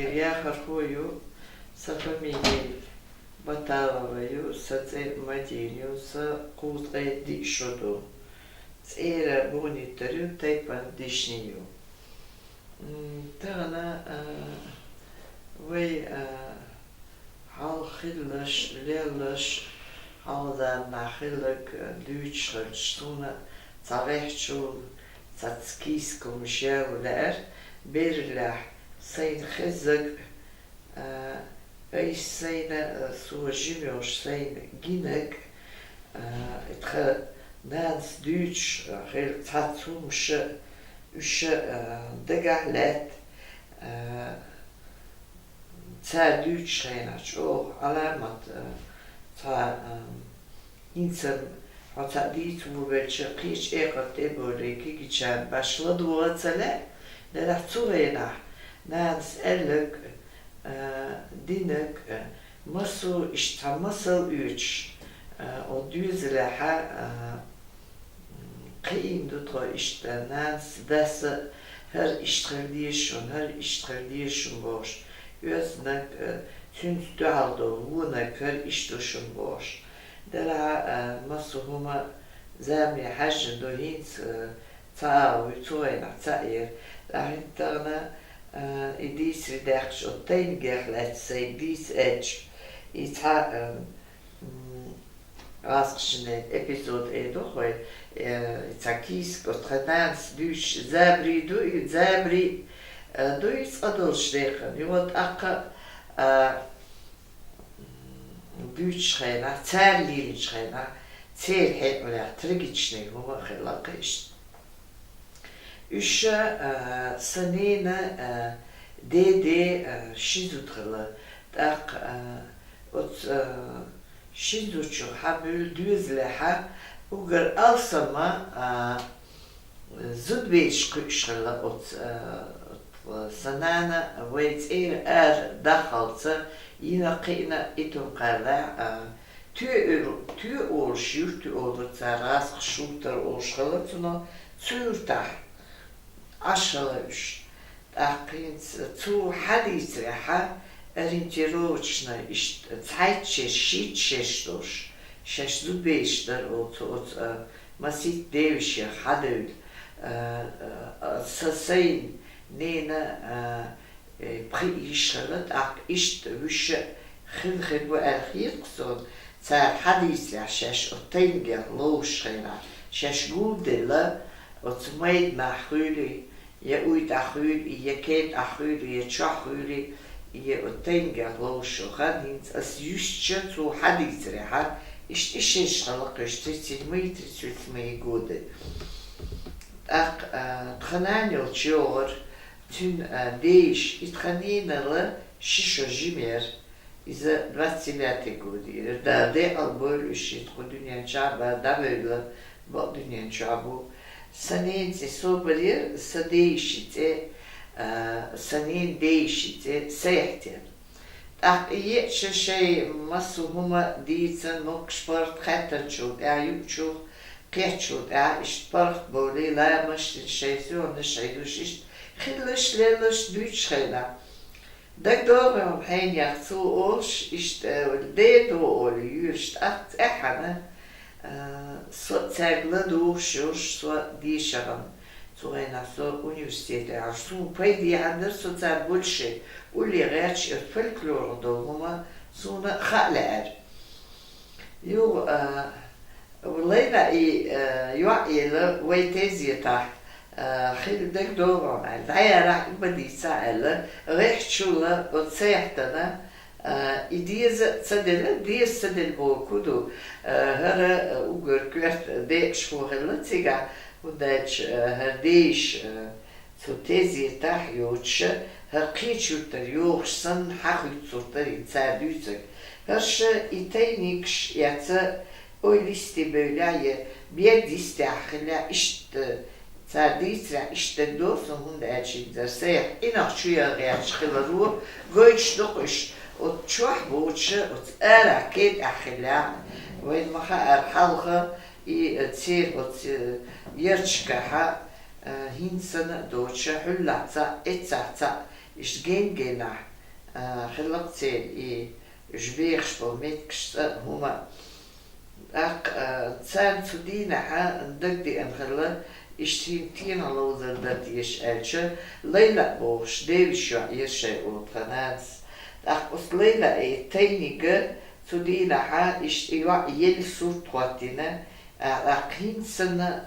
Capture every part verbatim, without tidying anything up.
Яхархо ю, са фамили Баталова ю, са цӀи Мадина ю, са кхузткъе диъ шо ду. ЦӀера Бунитар ю, тайпан Дишни ю. М, тахана, а, вай, а, хьалха хиллаш, лелаш, хьалха заманахь хилларг, а, дуьйцуш хилча, суна цхьа гӀеххьачул, цхьацца кийсакомаш яла лаьар, бераллехь сайна хеззарг, а, айса сайна, а, со жима йолуш сайна гинарг, а, и тхан нанас дуьйцуш, а, хилла цхьацца хӀумнаш, уьш, а, дагахь лаьтта, а, цара дуьйцучу хенахь чӀогӀа Ӏаламат, а, цхьа, а, хӀинца хьо цхьаъ дийца вон велча, кхечу экхар тӀе а бовлий, кегийчарна башха ладогӀа ца лаьа, делахь цу хенахь нанас аьлларг, а, динарг, а, массо а иштта цхьа масал оьцуш, а, оцу доьзалехь, а, м, кхиийна ду тхо иштта, нанас, дас а, хӀара иштта хила деза шуна, хӀара иштта хила деза шуна бохуш, оьзданарг, а, цуьнца дуьхьал долу вонарг хӀара иштта ду шуна бохуш. Делахь а, массо а хӀума замане хьаьжжина ду, хӀинца, а, цхьа а вуй, цу хенахь цхьаъ яра. Ткъа хӀинца тахана, а, и дийцаре даьккхича, оцу тайнигех лаьцна сайга дийца аьлча, и цхьа, а, м, гӀазкхашна эпизод эр ду хьо, э, цхьа кийсак, оцу тхан нанас дуьйцуш, забари ду и, забари, э, ду и цкъа долчу декъана. Юха тӀаккха, а, м, дуьйцучу хенахь, цара лелийначу хенахь, церан хьекъалех трагичный хӀума а хилла кхин иштта. Уьш, а, сан ненан, а, деде, а, ши зуда хилла. ТӀаккха, а, оцу, а, шина зудчух хьан буьллу доьзалехь уггар алсамма, а, зудабераш кхуьуш хилла оцу, а, оцу сан нана вай цӀера ара даххалца йина-кхиъна и тӀом кхаьллехь, а, Туьа-, Туьа олуш юрт ю олура цара, гӀазкхаша Шутар олуш хилла цунах, цу юьртахь Ӏаш хилла уьш. ТӀаккха хӀинца цо хьадийцарехь, ориентировочно иштта цхьайтта шераш, шийтта шераш долуш, шаьш зудабераш дара оцу, оцу, а, масийтта девешех хьадевлла, а, а, а, са-, сайна ненан, а, э, пхиъ йиш хилла, тӀаккха иштта вуьш хила хир бу аьлла хета-кх суна, цара хьадийцарехь шаьш оцу тайнигех ловзучу хенахь, шаьш гулделла, оцу майданахь хуьлий, я уьйтӀахь хуьлий, я кейтӀахь хуьлий, я чохь хуьлий, я оцу тайнигех ловзуш ю. Хан хӀинца ас юьстича, цо хьадийцарехь, иштта и шераш хилла кхуьш, тридцать седьмые, тридцать восьмые годы. ТӀаккха, а, тхан нана йолчу йогӀура, цуьнан, а, дейиша, и тхан ненал ши шо жима яра. Иза двадцать девятый год яра. Дала декъал бойла уьш, и кху дуьнен чохь бан дӀабевлла, бакъ дуьнен чохь бу. Сан ненан цӀе Собар яра, сан дейишин цӀе, а, сан ненан дейишин цӀе Сайхьат яра. ТӀаккха и еача шайн массо а хӀума дийцина, мукъаш паргӀат хаьттинчул тӀаьхьа юучух, кхеттачул тӀаьхьа иштта паргӀат бовлий, ламаш дина, шайн сийлахь шайн дуьш иштта хиллаш, леллаш дуьйцучу хенахь. ДагадогӀу хьуна хьенех цо олуш, иштта, э, дедо олий йоьлуш, тӀаккха цӀеххьана, э, со цаьрга ладугӀуш йолуш, со дешаран, цу хенахь со университете Ӏаш, суна пайде хьан дара, со цара больше улле гӀерташ, и фольклоран долу хӀума суна хаа лаьара. Юха, а, лайна и, а, йоӀ елла вай тезетахь, а, хила дагадогӀу хьуна аьлла, дӀаяра и ма дийца аьлла, гӀеххьачул оцу Сайхьатана, а, и деза а ца делла, деза ца делла бохург хӀун ду, а, хӀара, а, уггар коьрта декъашхо хилла цигахь, хӀунда аьлча, а, хӀара дейиша, а, Цу тезетахь йоцуша, хӀара кхечу юьртара йогӀуш санна, хьан хуьйцуртара и цара дуьйцург. ХӀорш и тайнигаш эцца, ойла йисте бевллехь я берд йистехь хиллехь, иштта цара дийцарехь, иштта дагадогӀу суна, хӀунда аьлча хӀинца Сайхьат инах чу яха гӀерташ хиларо гойтуш ду-кх уьш, оцу чохь боцуша, оцу арахь кейтӀахь хиллехь, вайна ма-хаъара хьалха, и, э, церан оцу, э, ярташкахь, э, хӀинца санна а доцуша, хьуьллахь цхьаъ, эццахь цхьаъ, Иштта генна-геннахь, а, хиллакх церан и уьш бехаш болу меттигаш, цӀа а, хӀума а. ТӀаккха, а, царна цу дийнахьа дагадеана хилла, иштта хӀинца тӀехьа ловзар дан дезаш аьлча, Лайла а бохуш, девзаш йоӀ яра шайн оцу тхан нанас. ТӀаккха оцу Лайла и тайниг а цу дийнахьа иштта и йоӀ елла сурт хӀоттийна, а, тӀаккха хӀинца санна,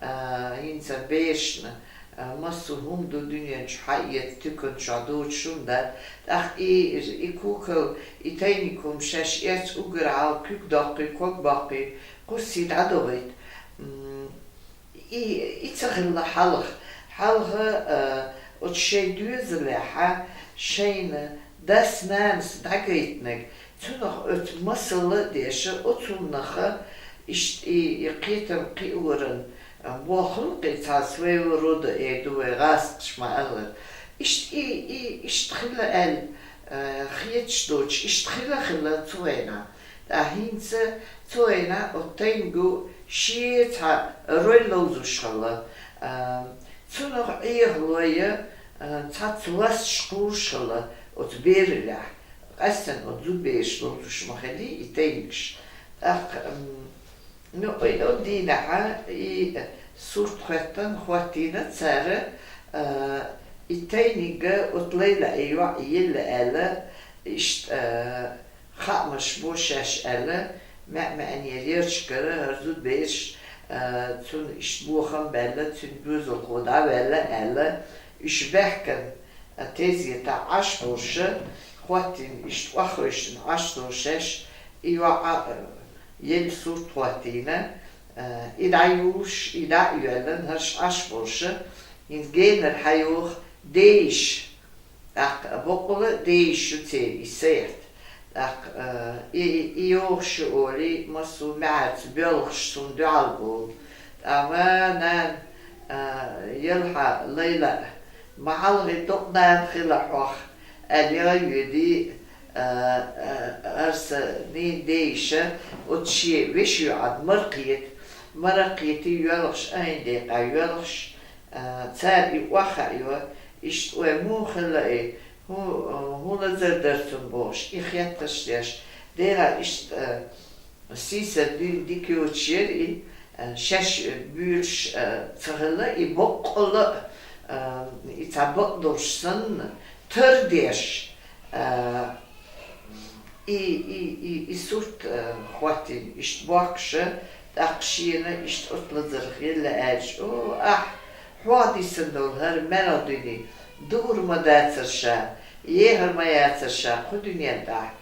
а, хӀинца берашна, а, массо а хӀума ду дуьнен чу хьаэца, туькан чохь доцуш хӀума дац. ТӀаккха и, и кукал, и тайниг хӀума шаьш эцна уггар хьалха куьг доккхий, ког боккхий, кхуссий дӀадохуьйту. М, и, и ца хилла хьалха. Хьалха, а, оцу шайн доьзалехьа шайна дас-нанас дӀагайтинарг, цунах оцу масала а деш, оцуннаха иштта и, и кхетам кхиоран, а, болх хуьлу-кх и цхьа своего рода, эр ду вай гӀазкхаша ма-аллара. Иштта и, и, иштта хилла аьлла, а, хеташ доцуш, иштта хилла, хилла цу хенахь. ТӀаккха хӀинца цу хенахь оцу тайнигу шен цхьа роль ловзуш хилла. А, цунах Ӏехалой, а, цхьацца ласташ кхуьуш хилла оцу бералехь. Къаьсттина оцу зудабераш ловзуш ма хиллий и тайнигаш. ТӀаккха, м, ну, и оцу дийнахьа и сурт хӀоьттина, хӀоттийна цара, а, и тайниг а оцу Лайла и йоӀ елла аьлла, иштта, а, хаамаш бо шаьш аьлла, маьӀ-маьӀӀера ярташкара хӀара зудабераш, а, цунна иштта бохам баьлла, цуьнан доьзалхо дӀаваьлла аьлла, уьш баьхкина, а, тезетахь Ӏаш болуш, хӀоттийна иштта охьахевшина Ӏаш долу шаьш, и йоӀ, а, елла сурт хӀоттийна, а, и дӀайолуш, и дӀа а йоьллина, хӀорш Ӏаш болуш, хӀинца генара хьайогӀу дейиша. ТӀаккха боккъала а дейиша ю церан и Саят. ТӀаккха, а, и, и йогӀуш ю олий, массо а маьхьарца боьлхуш цунна дуьхьал болу. Тхьамма, нана, а, елахь, Лайла, ма хьалхе докъа нана хила хьох, аьлла, йоьдий, а, а, хӀара сан ненан дейиша, оцу шен вешин йоӀана мара кхета, мара кхетий, йоьлхуш, айна декъа йоьлхуш, а, цара и охьахаайо, иштта вай муха хилла и, хӀун, хӀун лазар дара цунна бохуш, и хеттарш деш, дера иштта, а, сийсара дуьйна дика йоцуш яра и, а, шаьш буьйлуш, а, ца хилла, и боккъала а, а, и цхьа бакъдолуш санна, тардеш, а, и, и, и, и сурт, а, хӀоттийна иштта бохкуша, тӀаккха шена иштта оцу лазарх елла аьлча: «О, ахь, хьох дисина долу хӀара маьрха дуьне, дуур ма дацара ша, ехар ма яцара ша кху дуьнен тӀехь.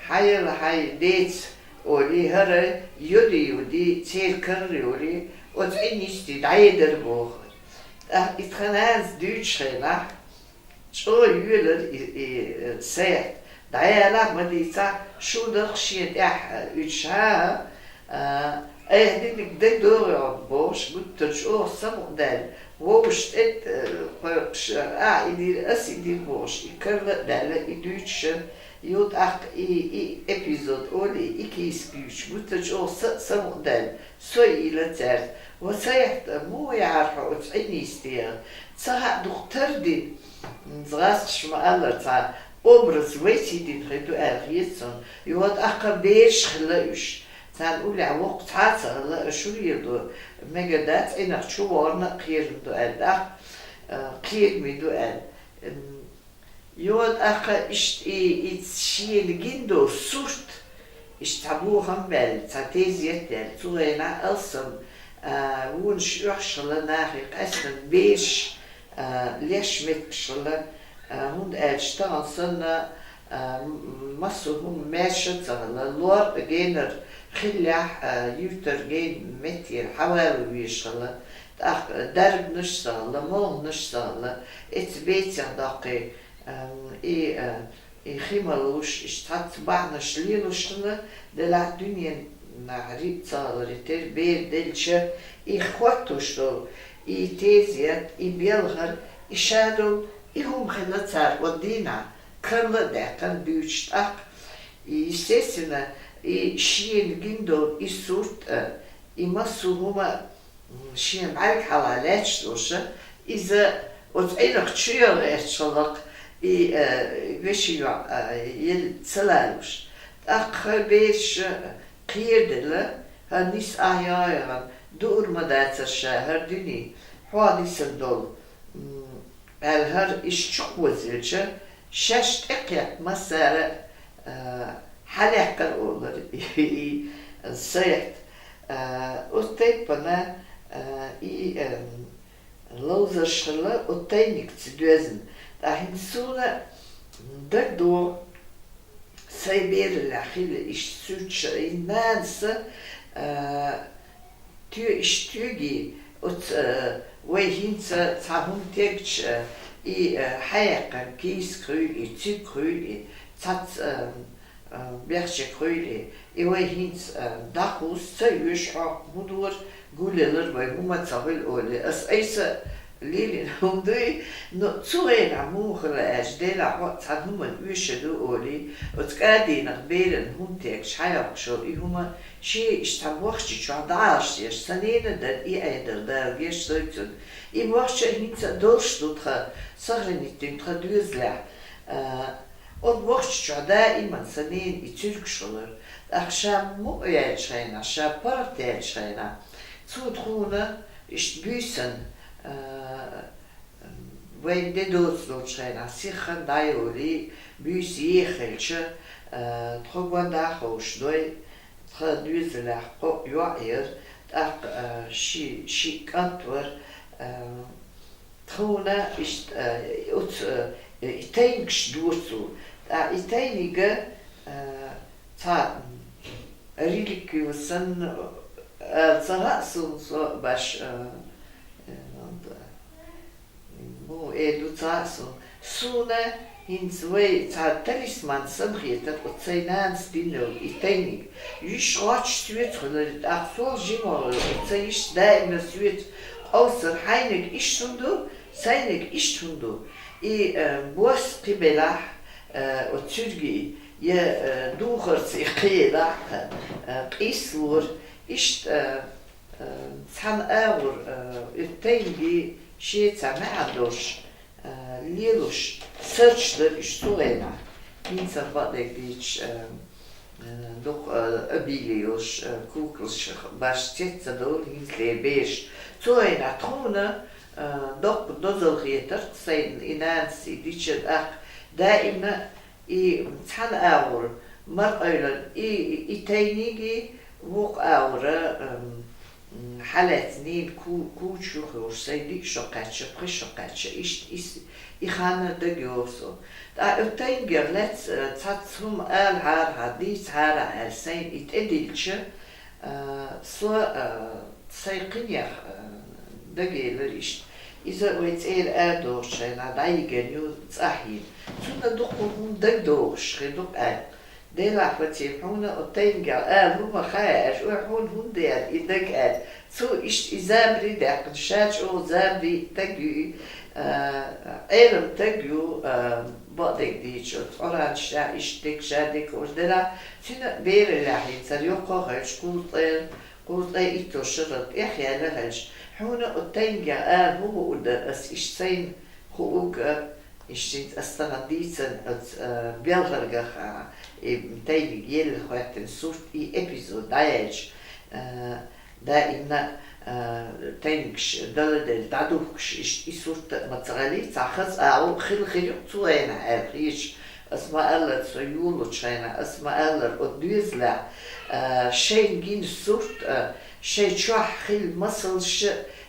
Хьан яла хьайн деца олий, хӀара йоди-йоди, церан карара йолий, оцу Ӏин йисте дӀаедара», — боху. ТӀаккха и тхан нанас дуьйцучу хенахь, чӀогӀа йоьлар и, и, э, Саят. ДӀаялахь, ма дийцахь, шу дара-кх шен тӀехь, э, уьдуш, хӀа, а, айхьа динарг дагадогӀий хьуна бохуш, гуттар чӀогӀа самукъадаьлла, вовшашна тӀе, э, кхойкхуш, а, ахь и дийр, ас и дийр бохуш, и карла а даьлла, и дуьйцуша, юха тӀаккха и, и эпизод олий, и кийсак юьйцуш, гуттар чӀогӀа са-, самукъадаьлла, со а ийла цаьрца. Ва Саят, муха яхьара хьо оцу Ӏин йисте? Ца хаьа, дукха тардина, м, гӀазкхаша ма-аллара, цхьа образ вайцига дина хир ду аьлла хета суна. Юха тӀаккха бераш хилла уьш. Царна уллехь воккха цхьа а ца хилла, аш хӀун леладо, мегар дац, Ӏинах чу вахана а кхерам ду аьлла, тӀаккха, а, кхераме ду аьлла. М, Йо, тӀаккха иштта и, и шена гина долу сурт, иштта цхьа бохам баьлла, цхьа тезет даьлла, цу хенахь алсам, а, вонаш оьхуш хилла нахе, къаьсттина бераш, а, леш меттигаш хилла, а, хӀунда аьлча тахана санна, а, м-, массо а хӀума маьрша ца хилла, лор а генара хиллехь, а, юьртара гена меттера хьавала везаш хилла, тӀаккха дарбанаш а ца хилла, молханаш а ца хилла, эцу бецех доккхий, Ам, и, а, и хи ма луш, иштта цхьацца бахьанаш лелош хилла, делахь дуьненахь риъ ца хиларе терра бер делча, и хӀоттош долу, и тезет, и белхар, и шадолу, и хӀума хилла цара оцу дийнахь, карла а даьккхина дуьйцуш тӀаккха. И, естественно, и шена гина долу и сурт а, и массо а хӀума Шен бӀаьрг хьалха лаьтташ долуша, иза оцу Ӏинах чу яла гӀерташ хилла-кх, И, э, веший йоӀ, э, ел ца лалуш. ТӀаккха бераш кхераделла, хӀара ниса ахьа йоагӀаргӀан дуур ма дацар ша хӀара дуьне, хьоадисар долу, м, аьлла, хӀара иштта чукхозаелча, шаьш тӀекхетта массара а, э, хьалаьккхар олар и, и сайт. Э, оцу тайпана, э, и, э, ловзарш хилла оцу тайнигца доьзна. ТӀаккха хӀинца суна дагадогӀу, сайн бераллехь хилла иштта суьрташ, и нанас, э, тоьаш тоьгий, оцу, э, вай хӀинца цхьа хӀума тегча, э, и, э, хьаяккхар, кийсак хуьлий, цуьнг хуьлий, цхьацца, э, э, бехчиг хуьлий, и вай хӀинца, э, дӀакхуссу ца оьшу хьо, хӀун дора, гулъялар вай, хӀума ца хуьлу олий. Ас айса лелийна хӀума дуй, но цу хенахь муха хилла аьлча, делахь хьо цхьана хӀуманна оьшуш ду олий, оцу кӀадийнах берана хӀума тегча хьайоккхуш йолу и хӀума шен иштта цхьа бохча чохь дӀаалаш еш, сан нена дара и Ӏедал, Дала гечдойла цунна. И бохча а хӀинца а долуш ду тхан, сохранить дина тхан доьзалехь. А, оцу бохча чохь даиман сан нена и цуьргаш хилар. ТӀаккха ша мукъа яьллачу хенахь, ша паргӀат яьллачу хенахь, цо тхуна иштта буьйсанна, а, вайн де доцу долчу хенахь сихха дӀайолий, буьйса еха хилча, а, тхо гонда а ховшадой, тхан доьзалехь кхо йоӀ яра, тӀаккха, а, ши, ши кӀант вара, а, тхуна иштта, а, оцу, а, и тайнигаш дора цо. ТӀаккха и тайниг, а, цхьа, м, реликви санна, а, ца хаьа суна со баш, а, э, ну да. Ну, э, ду ца а суна. Суна хӀинца вай цхьа талисман санна хетар оцу сайн нанас дина йолу и тайниг. Йиш гӀоч соьца хуьлура, тӀаккха сол жима гӀур, оцу сайн йиш даимна соьца къовсар, хьайниг иштта хӀун ду, сайниг иштта хӀун ду. И, э, бос кхин белахь, э, оцу цуьргий, я, э, духарца и кхин елахь, э, къийсалора. Иштта, э, Э, цхьана агӀор, э, и тайниг шеца маьӀна долуш, э, лелош, сурташ дара уьш цу хенахь. ХӀинца бакъдерг дийцича, э, э, дукха, э, обилие йолуш, э, куклаш баш цец ца довла хӀинцалера бераш. Цу хенахь тхуна, э, доккха дозалла хетара сайна и нанас и дича, тӀаккха даимна и цхьана агӀор маркъойлан и, и тайниг, вукху агӀора, м, м, хьалаьцна ненан ку-, куча юххе йолуш, сайн диъ шо кхаьчча, пхи шо кхаьчча, иштта и с-, и хан дагайогӀу суна. ТӀаккха оцу тайнигех лаьцна, э, цхьацца хӀума алахьара, дийцахьара аьлла, сайна и тӀедиллича, э, со, э, сайн кхинех, э, дагаелира иштта. Иза вай цӀера арадохучу хенахь дӀайигна ю цӀахь йина. Цунна дуккха хӀума дагадогӀуш хир ду-кх аьлла. Делахь, Фатима, хьуна оцу тайнигех ала хӀума хаьа аьлча, ой, хьуна хӀунда яьлла и дага аьлла. Цо иштта и забаре даьккхина, ша чӀогӀа забаре стаг ю, а, Ӏелам стаг ю, а, бакъдерг дийцича, оцу Къуръан чохь иштта дерг ша дика уьш делахь, цуьнан бераллехь хӀинца йоккха а хилча, кхузткъе, кхузткъе итталгӀа шарал тӀехъяьлла а хилча, хьуна оцу тайнигех ала хӀун хуур дара ас, иштта сайна хуург а, иштта ас тахана дийцина оцу, а, белхаргах, а, и тайниг елла хӀоьттина сурт, и эпизод дӀаяьлча, а, даимна, а, тайнигаш даладелла дӀадухкуш, иштта и сурт а ма ца хилий, цхьа хаза агӀо хила хир ю-кх цу хенахь аьлла хеташ. Ас ма-аллара, со йолалучу хенахь, ас ма-аллара, оцу доьзалехь, а, шайна гина сурт, а, шайн чохь хилла масалш,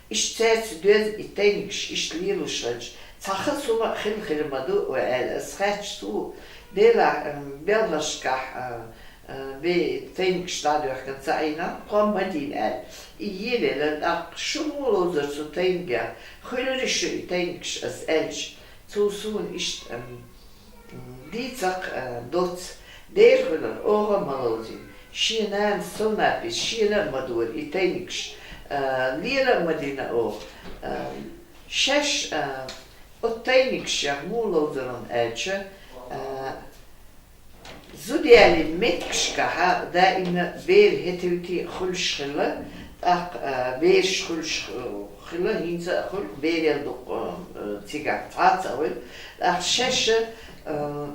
иштта цаьрца доьзна и тайнигаш иштта лелош хилча, цхьа хаза хӀума а хила хир ма ду вай аьлла, ас хаьттича цо, делахь, м, белхаршкахь, а, а, бен тайнигаш дӀадоьхкина ца Ӏийна, тхо ма дийна аьлла. И елаелира, тӀаккха шу муха ловзара цу тайнигех, хуьлурий шу и тайнигаш ас аьлча, цо суна иштта, м, дийцар-кх, а, доцца, дера хуьлура, оха а ма ловзийна. Шен нанас совнапис шена а ма дора и тайнигаш, а, лела а ма дина оха. А, шаьш, а, оцу тайнигашех муха ловзара аьлча, а, зуда ялийна меттигашкахь даимна бер хӀетте-витте хуьлуш хилла, тӀаккха, а, бераш хуьлуш, а, Хуьлу, хӀинца а хуьлу, берал дукха, э, цигахь цхьацца а хуьлу. ТӀаккха шаьш, э,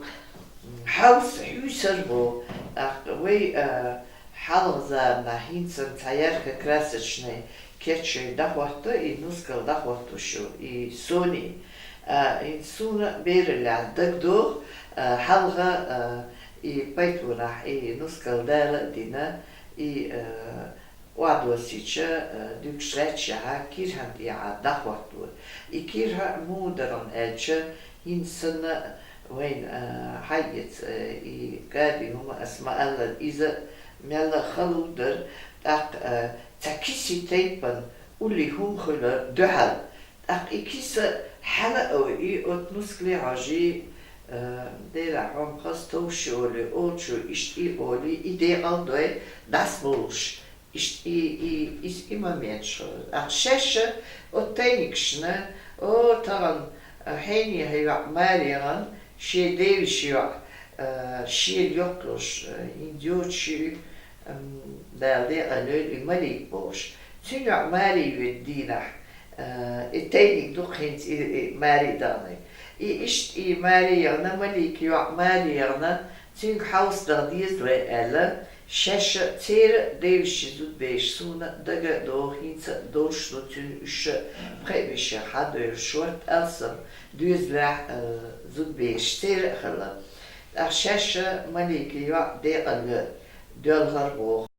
хьовса хьуьйсур бу. ТӀаккха вай, э, хьалха заманахь хӀинца цхьа яркий красочный кечъян дӀахӀотта, и нускал дӀахӀоттавеш ю, и сони. Э, хӀинца суна бераллехь дагадогӀу, э, хьалха, э, и пайтонахь и нускал Дала а дина, и, э, охьадоссийча, э, дуьгуш лаьтташехь кирхьан тӀехьа дӀахӀоттавора. И кирхьа муха дара аьлча, хӀинца санна вайна, э, хьаэца, э, и кӀади хӀума ас ма-аллара, иза мелла а хала дара, тӀаккха, э, цхьа киси тайпана уллехь хӀума хуьлу дуьхьал. ТӀаккха и киса хьала а ой, и оцу нускале хьожий, э, Делахь хьо-м хаза товш ю олий, олучо иштта и олий, и декъал дой, дӀасабовлуш. Иштта и, и, иза и моменташ хуьлу. ТӀаккха шаьш оцу тайникашна, о, тахана, э, хьенехан йоӀ маре яхана, шен девешин йоӀ, э, шена йоккхалуш, э, хӀинца йоцуш ю, м, Дала декъал йойла, и Малик бохуш. Цуьнан йоӀ маре йоьду дийнахь, э, и тайник ду-кх хӀинца и, и маре даханарг. И иштта и маре яхана, Маликан йоӀ маре яхана, цуьнга хьовса даха деза вай аьлла, шаьш а церан а девешин зудабераш суна дага а догӀу, хӀинца а долуш ду цуьнан уьш а, пхи а вешех хьадевлла шорта алсам доьзалехь, э, зудабераш церан а хилла. ТӀаккха шаьш а Маликан йоӀ декъал йо-, доьлхура боху.